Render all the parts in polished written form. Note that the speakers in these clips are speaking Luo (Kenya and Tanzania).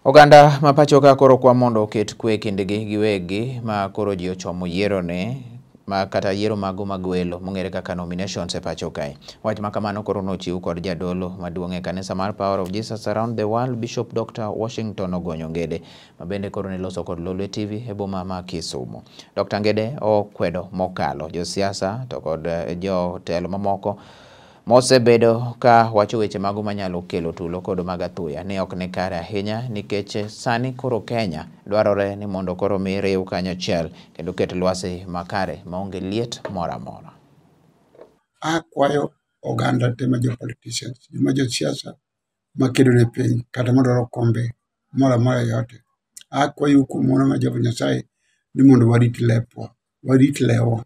Oganda ma pacho ka koro kwa mondo oket kwe kindgi giwegi ma koro ji ochomo yiero ne ma kata yiero mago mag welo mong'ere kaka nominations e pacho kae. Wach ma kamano koro nochiw kod jadolo maduong' e kanisa mar Power of Jesus Around the World, Bishop Dr. Washington Ogonyo Ngede, ma bende koro ne loso kod Lolwe TV e boma ma Kisumu. Dr. Ngede okwedo mokalo josiasa to kod jotelo mamoko mosebedo ka wacho weche mago manyalo kelo tulo kod mag athuya ni ok ni kare ahinya nikech sani koro Kenya dwarore ni mondo koro mi riw kanyachiel kendo ket lwasi makare maonge liet moro amora. Akwayo oganda te ma jo politicians, joma josiasa makedo ne piny kata madwaro kombe moro amora yote. Akwayou kuom ng'wono mar Jehova Nyasaye ni mondo warit lepwa, warit lewwa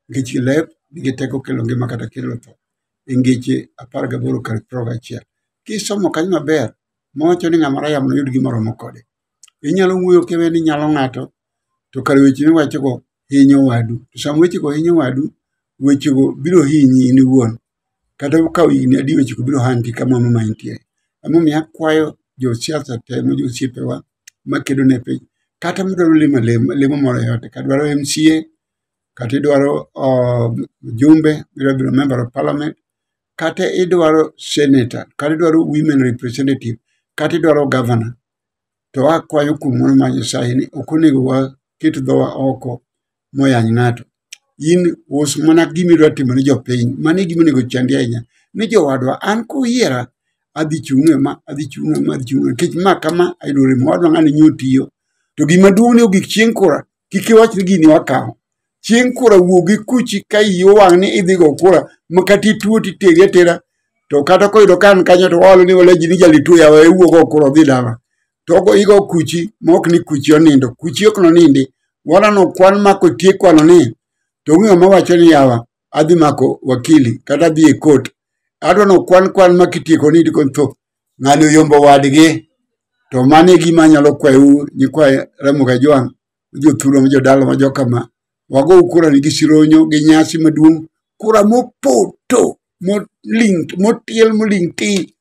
nikech lep nigi teko kelo ngima kata kelo tho. E ngeche 18 kar 21. Kisomo kanyo maber, mawacho ni ng'ama rayam noyud gima romo kode. Inyalo wuoyo kiwe ni inyalo ng'ato, to kar weche miwachogo hinyo wadu. To sama wechego hinyo wadu, wechego biro hinyi in iwuon. Kata okawo higni adi wechego biro hanti kamano ma intie. Emomiyo akwayo josiasa te ma josiepewa makedo ne piny, kata madwaro lemo alema, lemo moro yote, kata dwaro MCA, kata idwaro mjumbe, idwaro bedo member of parliament, kata idwaro senator, kata idwaro women representative, kata idwaro governor. To akwayo kuom ng'wono mar Nyasaye ni ok onego waket dhowa oko moyany ng'ato. In us mana gima idwa timo ne jopiny, mano e gima onego chandi ahinya. Ni jowadwa, an kuyiera, adhi chung' e ma, adhi chung' e ma, adhi chung' e nikech ma kama ayudo rem, owadwa ng'ani nyo tiyo. To gima duong' ni ogik chieng' kura, kik iwach ni gini wakawo. Chieng' kura wuog gi kuchi ka iyi owang' ni idhi go kura, ma kata ituo titeri atera. To kata koyudo ka an kanyo to waolo ni wala ji ni jali tuo yawa e wuog go kura odhi dala. To igo kuchi ma ok ni kuchi onindo, kuchi ok nonindi. Wala nokwan ma kotiek kwano ni, to ong'e ng'ama wacho ni yawa adhi mako wakili kata adhi e court. Adwa nokwan kwan ma kitieko ni ndiko tho ng'ani oyombo wadgi. To mano e gima anyalo kwayou nyikwa Ramogi Ajwang', jothurwa ma jodala ma jokama. Wago kura ni gi sironyo gi nyasi maduong', kura mopoto moling' motiel moling' ti.